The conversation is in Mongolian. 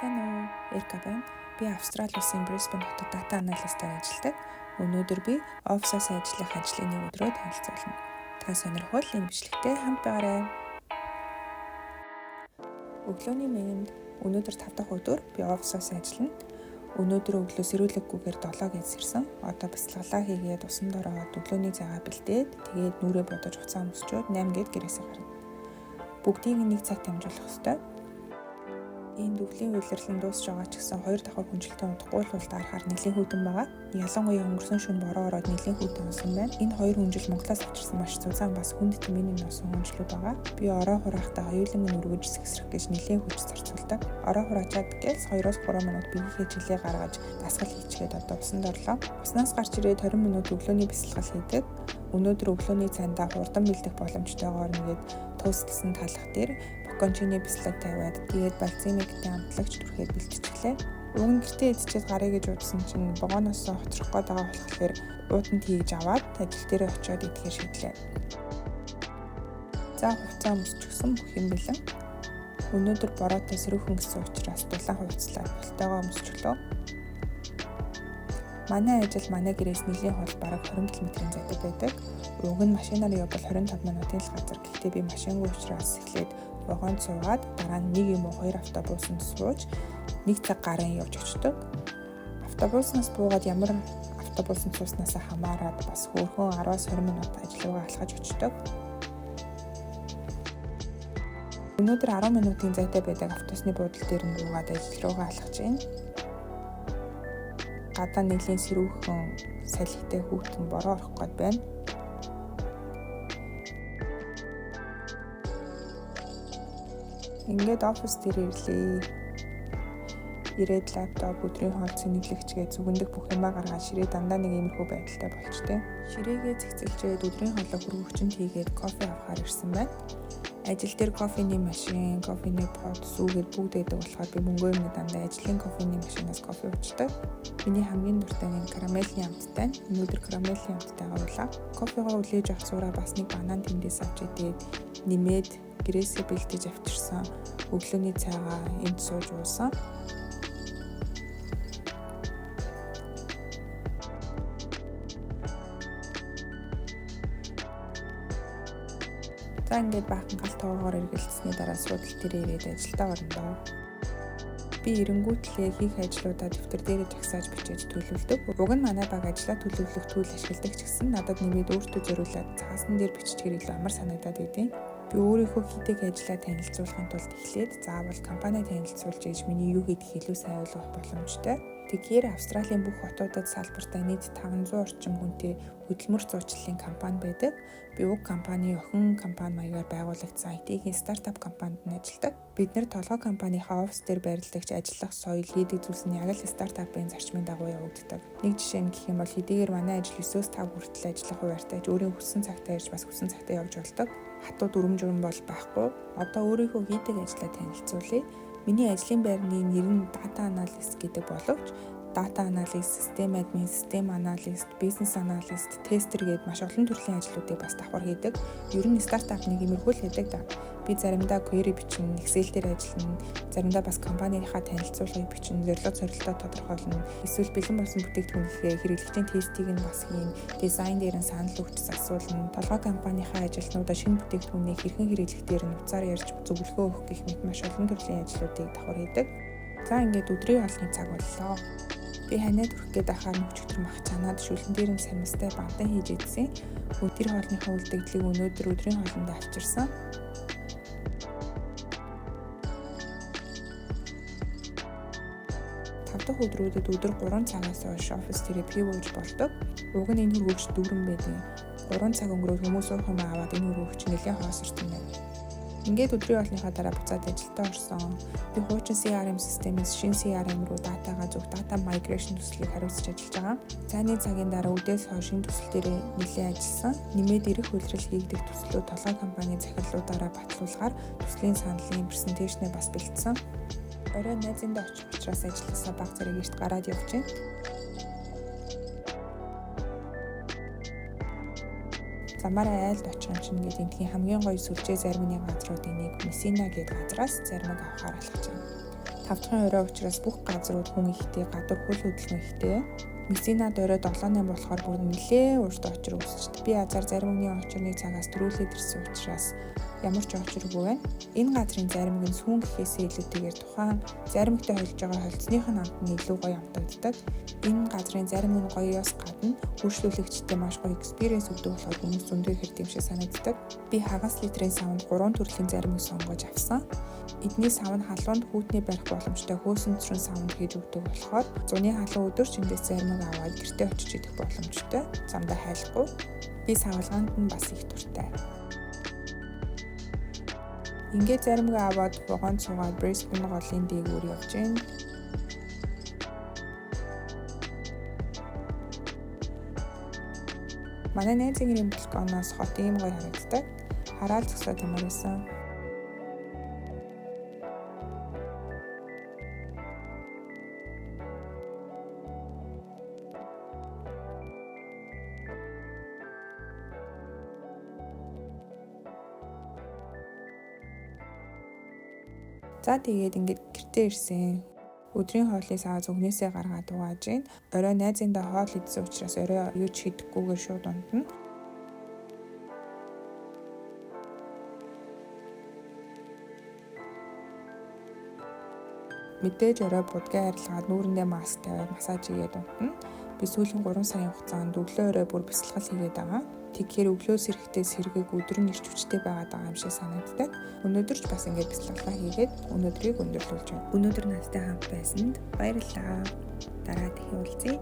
Сайн уу? Эрка байна. Би Австрали улсын Брисбен хотод data analyst-аар ажилладаг. Өнөөдөр би офисоос ажиллах ажлын нэг өдрөө танилцуулна. Та сонирхвол энэ бичлэгтэй хамт байгаарай. Өглөөний мэнд. Өнөөдөр 5 дахь өдөр би офисоос ажиллана. Өнөөдөр өглөө сэрүүлэггүйгээр 7 гэж сэрсэн. Одоо бясалгалаа хийгээд усанд ороод өглөөний цайгаа бэлдээд, тэгээд нүүрээ будаж, хувцас өмсчөөд 8 гээд гэрээсээ гарна. Бүгдийг нэг цагт дамжуулах ёстой. Энэ өвлийн улирал нь дуусч байгаа ч гэсэн хоёр давхар хүнжилтээ удахгүй л бол дарахаар нэлээн хүйтэн байгаа. Ялангуяа өнгөрсөн шөнө бороо ороод нэлээн хүйтэн унсан байна. Энэ хоёр хүнжил Монголоос авчирсан маш зузаан, бас хүнд тэмээний носон хүнжлүүд байгаа. Би ороо хураахтаа хоёуланг нь өргөж сэгсрэх гэж нэлээн хүч зарцуулдаг. Ороо хураачаад гэлс 2-3 минут биеийнхээ жилээ гаргаж дасгал хийчгээд одоо усанд орлоо. Уснаас гарч ирээд 20 минут өглөөний бясалгал хийдэг. Өнөөдөр өглөөний цайндаа хурдан бэлдэх боломжтойгоор нэгээд toast лсан талах дээр бокончины бяцлаг тавиад, тэгээд бальзамиктэй амтлагч түрхээд бэлтчихлээ. Уг нь гэртээ идчихэд гаръя гэж бодсон чинь вагоноос хоцрох гээд байгаа болохоор уутанд хийж аваад ажил дээрээ очиод идэхээр шийдлээ. За, хувцас өмсчихсөн, бүх юм бэлэн. Өнөөдөр бороотой сэрүүхэн гэсэн учраас дулаан хувцаслаад пальтойгоо өмсчихлөө. Манай ажил манай гэрээс нэлийн хол, бараг 20 км-ийн зайтай байдаг. Уг нь машинаар явбал 25 минутын л газар. Гэхдээ би машингүй учраас эхлээд вагонд суугаад, дараа нь нэг юм уу хоёр автобусанд сууж нэг цаг гарын явж очдог. Автобуснаас буугаад ямар автобусанд сууснаас хамаарат бас хөөрхөн 10-аас 20 минут ажил руугаа алхаж очдог. Өнөөдөр 10 минутын зайтай байдаг автобусны буудал дээр нь буугаад ажил руугаа алхаж байна. Гадаа нэлийн сэрүүхэн, салхитай, хүйтэн, бороо орох гээд байна. Ингээд офис дээр ирлээ. Ирээд laptop, өдрийн хоол, цэнэглэгчгээ зүгэндэх бүх юмаа гаргаад ширээ дандаа нэг иймэрхүү байдалтай болчтой. Ширээгээ цэгцэлжээд, өдрийн хоолоо хөргөгчөнд хийгээд кофе авахар ирсэн байна. Ажил дээр кофений машин, кофений pod, сүүгээд бүгд байдаг болохоор би мөнгөө өмнө дандаа ажлын кофений машинаас кофе уучдаг. Миний хамгийн дуртай нэг карамельний амттай. Өнөөдөр карамельний амттайгаа уулаа. Кофегоо хүлээж авах зураа бас нэг банан тэндээс авч идээд, нэмээд гэрээсээ бэлдэж авчирсан өглөөний цайгаа энд сууж уусан. За, ингээд баахан гал тогоогоор эргэлдсэний дараа суудал дээр ирээд ажилдаа орно доо. Би эренгүүтлээ хийх ажлуудаа дэвтэр дээрээ жагсааж бичиж төлөвлөдөг. Уг нь манай баг ажлаа төлөвлөх tool ашигладаг ч гэсэн надад нэмээд өөртөө зориулаад цаасан дээр биччихээр илүү амар санагдаад байдийн. Би өөрийнхөө хийдэг ажлаа танилцуулахын тулд эхлээд заавал компани танилцуулж ээж миний юу хийдгийг илүү сайн ойлгох боломжтой. Тэгэхээр Австралийн бүх хотуудад салбартаа нийт 500 орчим хүнтэй хөдөлмөр зуучлалын компани байдаг. Би уг компани охин компани маягаар байгуулагдсан IT-ийн стартап компанид нь ажилладаг. Бид нар Толгой компанийнхаа офис дээр байрладагч ажиллах соёл, хийдэг зүйлс нь яг л стартапын зарчмын дагуу явагддаг. Нэг жишээ нь гэх юм бол хэдийгээр манай ажил 9-5 хүртэл ажиллах хуваарьтай ч өөрийн хүссэн цагтаа ирж, бас хүссэн цагтаа явж болдог. Хатуу дүрэм журам бол байхгүй. Одоо өөрийнхөө хийдэг ажлаа танилцуулъя. Миний ажлын байрны нэр нь data analyst гэдэг боловч data analyst, system admin, system analyst, business analyst, tester гээд маш олон төрлийн ажлуудыг бас давхар хийдэг. Ер нь стартап нэг иймэрхүү л хийдэг да. Би заримдаа query бичнэ, Excel дээр ажиллана, заримдаа бас компанийнхаа танилцуулгыг бичнэ, зорилго зорилтоо тодорхойлно. Эсвэл бэлэн болсон бүтээгдэхүүнийхээ хэрэглэгчийн тестийг нь бас хийнэ, дизайн дээр нь санал өгч засуулна. Толгой компанийнхаа ажилтнуудаа шинэ бүтээгдэхүүнийг хэрхэн хэрэглэх дээр нь утсаар ярьж зөвлөгөө өгөх гэх мэт маш олон төрлийн ажлуудыг давхар хийдэг. За, ингээд өдрийн хоолны цаг боллоо. Би ханиад хүрэх гээд байхаар өчигдөр мах чанаад шүлэн дээр нь самистай бандан хийж идсэн. Өдөр хоолныхоо үлдэгдлийг өнөөдөр өдрийн хоолонд авчирсан. Тав дахь өдрүүдэд өдөр 3 цагаас хойш офис дээрээ пиво ууж болдог. Уг нь энэ хөргөгч дүүрэн байдаг. 3 цаг өнгөрөөд хүмүүс уух юм аваад энэ хөргөгч нэлээд хоосорсон байна. Ингээд өдрийн хоолныхаа дараа буцаад ажилдаа орсон. Би хуучин CRM системээс шинэ CRM руу data гаа зүг data migration төслийг хариуцж ажиллаж байгаа. Цайны цагийн дараа үдээс хойш энэ төсөл дээр нэлээд ажилласан. Нэмээд ирэх улирал хийгдэх төслөө Толгой компани захирлуудаараа батлуулахаар төслийн саналын presentation ээ бас бэлдсэн. Орой найзындаа очих учраас ажилласаа баг зэрэг эрт гараад явж байна. Замаараа айлд очих юм чинь гээд эндхийн хамгийн гоё сүлжээ зармины газруудын нэг Мессина гээд газраас зармиг авахаар алхаж байна. 5 дахь орой учраас бүх газрууд хүн ихтэй, гадуур хөл хөдөлгөөн ихтэй. Мессинад орой 7-8 болохоор бүр нэлээд урт очир үүсчихдээ. Би азар заримгны очирны цагаас түрүүлээд ирсэн учраас ямар ч очиргүй байна. Энэ газрын заримг нь сүүн гэхээсээ илүүтэйгээр тухайн заримгтай холж байгаа холцсных нь амт нь илүү гоё амтагддаг. Энэ газрын зарим нь гоёос гадна үйлчлүүлэгчтэй маш гоё experience өгдөг болохоор хүмүүс зөндөө их юм шиг санагддаг. Би хагас литрийн савнд 3 төрлийн заримг сонгож авсан. Эдний сав нь халуунд хүүтний барих боломжтой хөөсөн цэцрэн савнд хийж өгдөг болохоор зуны халуун өдөр ч эндээс заримг аваад гэртээ очиж идэх боломжтой. Замдаа хайлахгүй. Би савлгаанд нь бас их дуртай. Ингээд заримгаа аваад вагонд суугаад Brisbane голын дээгүүр явж гин. Манай найзын гэрийн балконоос хот ийм гоё харагддаг. Хараал зогсоод ямар байсан. За тэгээд ингээд гэртээ ирсэн. Өдрийн хоолыг саа зүгнээсээ гаргаад угааж гин. Орой найзындаа хоол идсэн учраас орой юу ч хийдэггүйгээр шууд унтна. Мэдээж орой будгаа арилгаад нүүрэндээ маск тавиад массаж хийгээд унтна. Би сүүлийн 3 сарын хугацаанд өглөө орой бүр бясалгал хийгээд байгаа. Тэгэхээр өглөө сэрэхдээ сэргэг өдөр нь ирч хүчтэй байгаад байгаа юм шиг санагддаг. Өнөөдөр ч бас ингээд бясалгалаа хийгээд өнөөдрийг өндөрлүүлж байна. Өнөөдөр надтай хамт байсанд баярлалаа. Дараа дахин уулзъя.